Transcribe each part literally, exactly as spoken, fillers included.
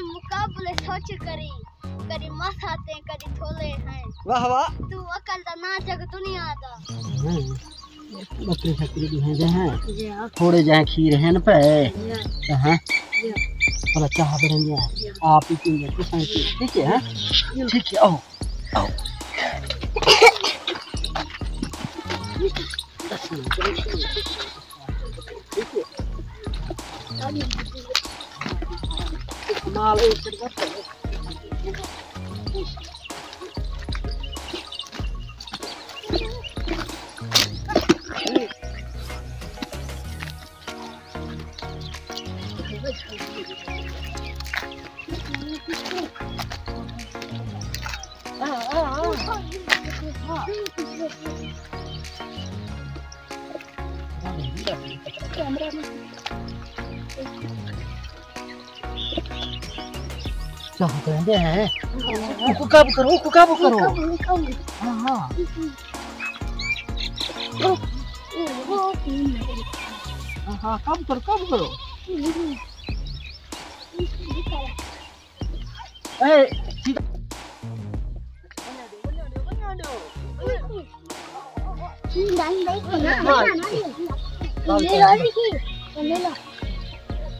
مقابلے سوچ کری، کدی مس آتے، کدی تھولے ہیں۔ واہ واہ۔ تو عقل دا نہ جگ دنیا دا۔ ہاں، بکری شکری بھی ہیں جے ہیں۔ جی ہاں۔ تھوڑے جے کھیر ہیں پہ۔ جی ہاں۔ ہاں۔ جی ہاں۔ بھلا چاہ بنیں گے۔ جی ہاں۔ آپ ہی پیئیں گے، کساں ہی پیئیں۔ ٹھیک ہے، ہاں؟ جی ہاں۔ ٹھیک ہے، آؤ۔ آؤ۔ کیا کریں گے ہیں؟ اس کو قابو کرو، اس کو قابو کرو۔ ہاں، ہاں۔ ہاں، ہاں، قابو کرو، قابو کرو۔ اے، ٹھیک۔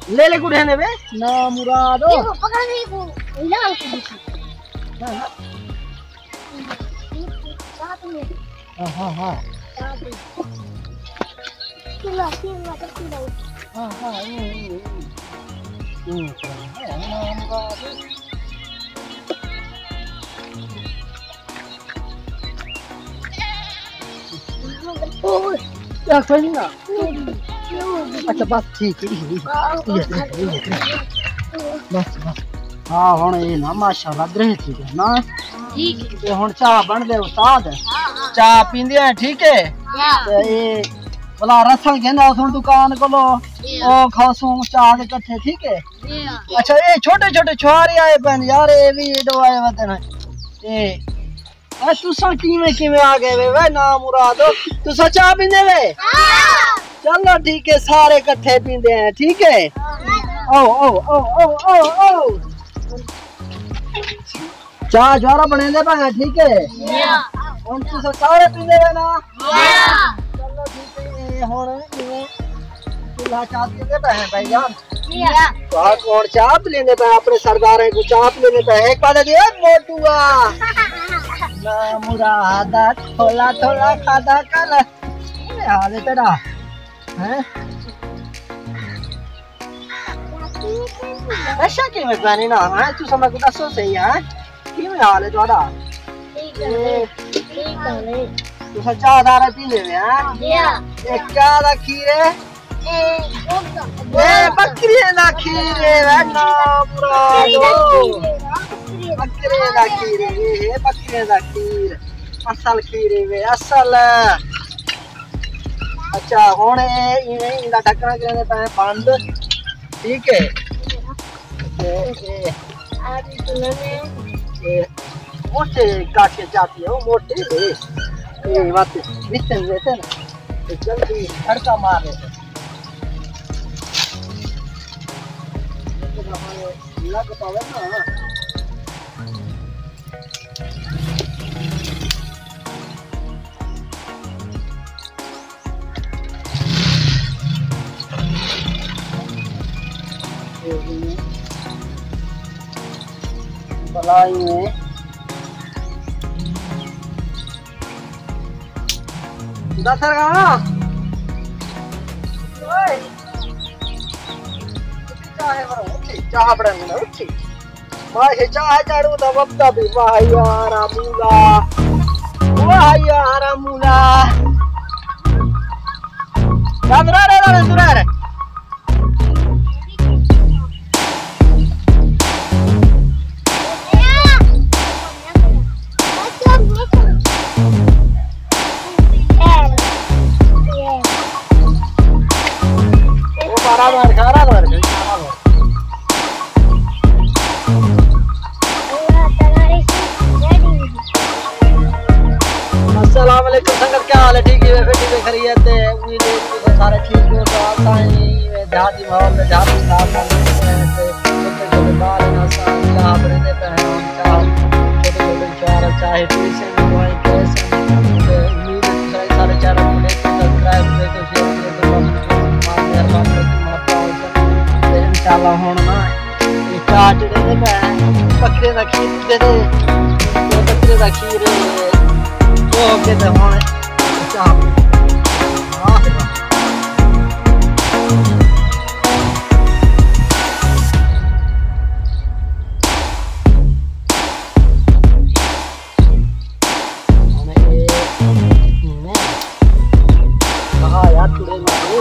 لے لے کڑے نے بے؟ نا مراد۔ ہاں، ہاں، ہاں۔ ہاں، ہاں، اے، اے، اے۔ اے، اے، نا مراد۔ اوئے، یار، کوئی نہیں نا۔ اچھا، بس ٹھیک ہے، یہ، یہ، یہ، یہ۔ بس، بس۔ ہاں، ہن اے نا، ماشاءاللہ، درہ تھی ڳئے نا۔ ٹھیک ہے۔ تے ہن چاہ بݨ دے، استاد۔ ہاں، ہاں۔ چاہ پیندے ہیں، ٹھیک ہے؟ ہاں۔ تے اے بلا رسل گھندا اتھوں دکان کولو۔ جی ہاں۔ او کھاسوں چاہ دے کٹھے، ٹھیک ہے؟ جی ہاں۔ اچھا، اے چھوٹے چھوٹے چھوارے آئے پن یار، اے وی ایڈو آئے ودن۔ اے، اے تساں کیویں کیویں آ ڳئے وے، وے نامرادو؟ تساں چاہ پیندے وے؟ ہاں۔ چلو ٹھیک ہے، سارے کٹھے پیندے ہیں، ٹھیک ہے؟ آؤ، آؤ، آؤ، آؤ، آؤ، آؤ۔ چاہ جوارا بݨیندے پئے ہیں، ٹھیک ہے؟ جی ہاں۔ ہݨ تساں سارے پیندے وے نا؟ جی ہاں۔ چلو ٹھیک ہے، اے ہݨ ایویں چولہا چاہ پیندے پئے ہیں بھائی جان۔ جی ہاں۔ تو ہݨ چاہ پلیندے پئے، اپݨے سرداریں کوں چاہ پلیندے پئے۔ ہک پاسے دی، اے موٹوا۔ نا مراد، تھولا تھولا کھادا کر۔ اے حال ہے تیرا۔ ہیں؟ نشہ کیویں کوئی نہیں نا، ہیں؟ تساں میکوں ݙسو صحیح، ہیں؟ کیویں حال ہے تہاݙا؟ ٹھیک ہے، ٹھیک ہے۔ تساں چاہ دارے پیندے وے، ہیں؟ جی ہاں۔ اے کیا دا کھیر ہے؟ اے بکرے دا کھیر ہے، وے نامرادو۔ بکرے دا کھیر ہے، اے بکرے دا کھیر۔ اصل کھیر ہے وے، اصل۔ اچھا، ہݨ اے ایویں ایندا ڈھکݨا کریندے پئے بند، ٹھیک ہے؟ تے اے، اے موٹے کاکے چاتی ہے، او موٹے ہے۔ اے وت وچ ویسے نا، تے جلدی تڑکا مار ݙے۔ لڳ پاوے نا۔ بلائی میں دس رکھا۔ اوئے۔ چاہ ہے، اٹھی، چاہ بڑا نہیں اٹھی۔ واہ، چاہ چاڑو دا وقت بھی، واہ یار مولا، واہ یار مولا۔ چندرا رے، رے، رے، رے۔ السلام علیکم سنگت، کیا حال ہے؟ ٹھیک ہے، فٹ ہے، خیریت ہے؟ امید ہے کہ سارے ٹھیک ہو۔ تو آساں آئی ٹی سنگھ، بھائی کے سنگھ، تے امید ہے تساں سارے چینل کو لائک، سبسکرائب کرے تے شیئر کرے تے کمنٹ کرے۔ مہربانی ہوسی، مہربانی ہوسی۔ تے انشاءاللہ ہݨ نا اے چاہ چڑھے تے پئے، بکرے دا کھیر پیندے تے، تے بکرے دا کھیر او ہو کے تے ہݨ چاہ پیندے۔ آہ۔ ہݨ اے، ہݨ، کہا یار، چڑے مارے۔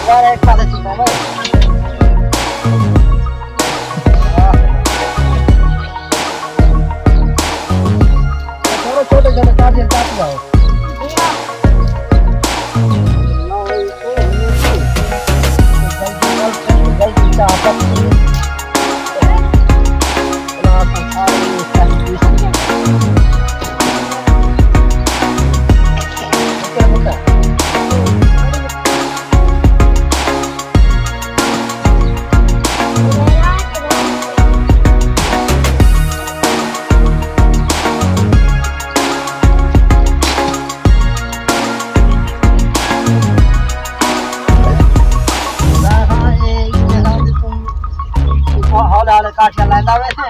یار، ایک ساتھ چیزیں بھائی۔ چھوٹے چھوٹے کاٹے کاٹ جاؤ۔ ہولے ہولے کاٹھیاں لیندا ویسے۔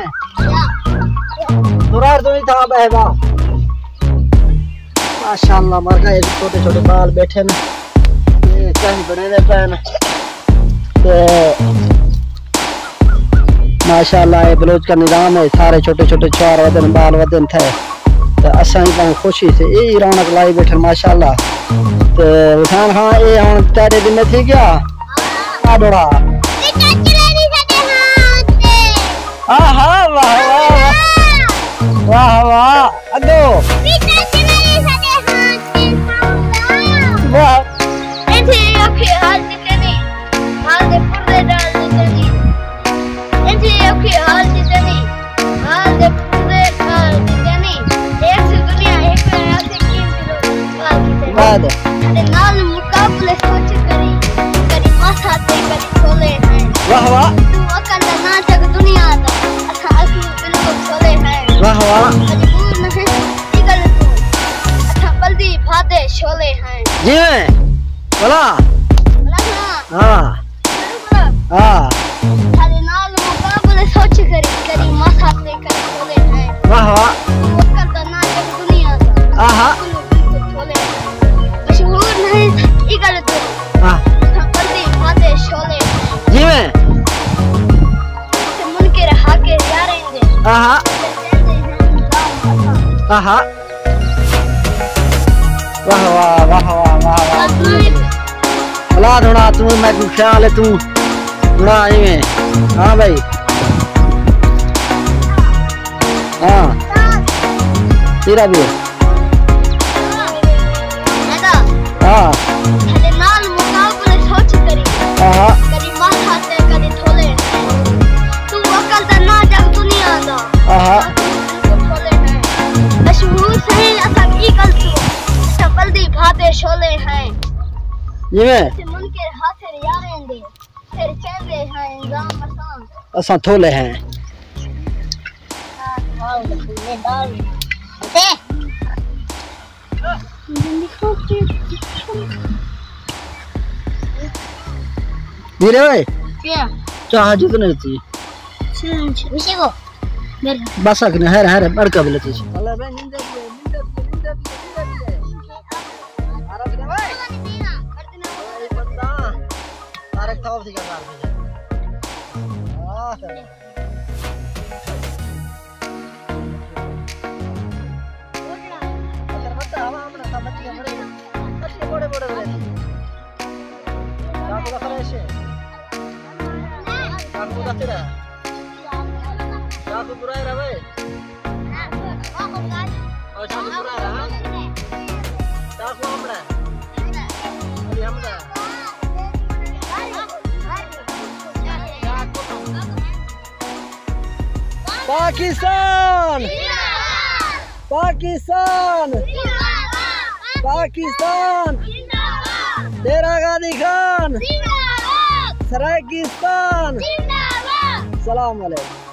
درار تو ہی تھا بہبا۔ ماشاءاللہ، مرغا اے چھوٹے چھوٹے بال ٻیٹھے نے۔ اے چاہی بݨیندے پئے نے۔ تے ماشاءاللہ، اے بلوچ کا نظام ہے، سارے چھوٹے چھوٹے چھوار ودن، بال ودن تھئے۔ تے اساں ہی پاؤں خوشی سے اے رونق لائی ٻیٹھن، ماشاءاللہ۔ تے حسین خان، اے ہݨ تیݙے ذمے تھی ڳیا؟ آ ݙوڑا۔ آہا، واہ، واہ، واہ۔ واہ، واہ۔ اڳوں۔ واہ۔ ایندے اوکھے حال دی تیݙی، حال دے پردے ڈال دی تیݙی۔ ایندے اوکھے حال دی تیݙی، حال دے پردے ڈال دی تیݙی۔ ایسی دنیا ایک رات کی دلوں پال دی تیݙی۔ واہ۔ تیݙے نال مقابلے سوچ کری، کدی ماسا تے کدی چھولے ہیں۔ واہ واہ۔ توں عقل دا نہ جگ دنیا دا، اساں عقل بالکل چھولے ہیں۔ واہ واہ۔ مجبور نہیں اے ڳل توں، اساں بلدی بھادے شولے ہیں۔ جیویں بھلا۔ بھلا ہاں۔ ہاں۔ ہاں۔ ساݙے نال مقابلے سوچ کری، کدی ماسا تے کدی چھولے ہیں۔ واہ واہ۔ توں عقل دا نہ جگ دنیا دا۔ آہا۔ بالکل چھولے ہیں۔ مشہور نہیں اے ڳل توں۔ ہاں۔ اساں بلدی بھادے شولے ہیں۔ جیویں۔ تے منکر ہا کے یاریں دے۔ آہا۔ تے چیندے ہیں نظام اساں۔ آہا۔ واہ واہ، واہ واہ، واہ واہ۔ اولاد ہونا توں، میکوں خیال ہے توں ہونا ایویں۔ ہاں بھائی۔ ہاں۔ تیرا بھی ہے۔ ہاں۔ تیݙے نال مقابلے سوچ کری۔ آہا۔ کدی ماسا تے کدی چھولے۔ توں عقل دا نہ جگ دنیا دا۔ آہا۔ مشہور سئیں اساں اے ڳل توں، اساں بلدی بھادے شولے ہیں۔ جیویں۔ تے منکر ہا کے یاریں دے، پھر چیندے ہیں نظام اساں۔ اساں تھولے ہیں۔ میرے اوئے۔ کیا؟ چاہ جتنے تھی۔ بس اکنے، ہر، ہر، بڑکا بلے تھی۔ چاکو دا فریش ہے۔ چاکو دا تیرا۔ چاکو برا ہے رہا بھائی۔ او چاکو برا ہے رہا۔ چاکو ہمڑا۔ علی ہمڑا۔ پاکستان! پاکستان! پاکستان! ڈیرہ غازی خان! سرائیکستان! سلام علیکم۔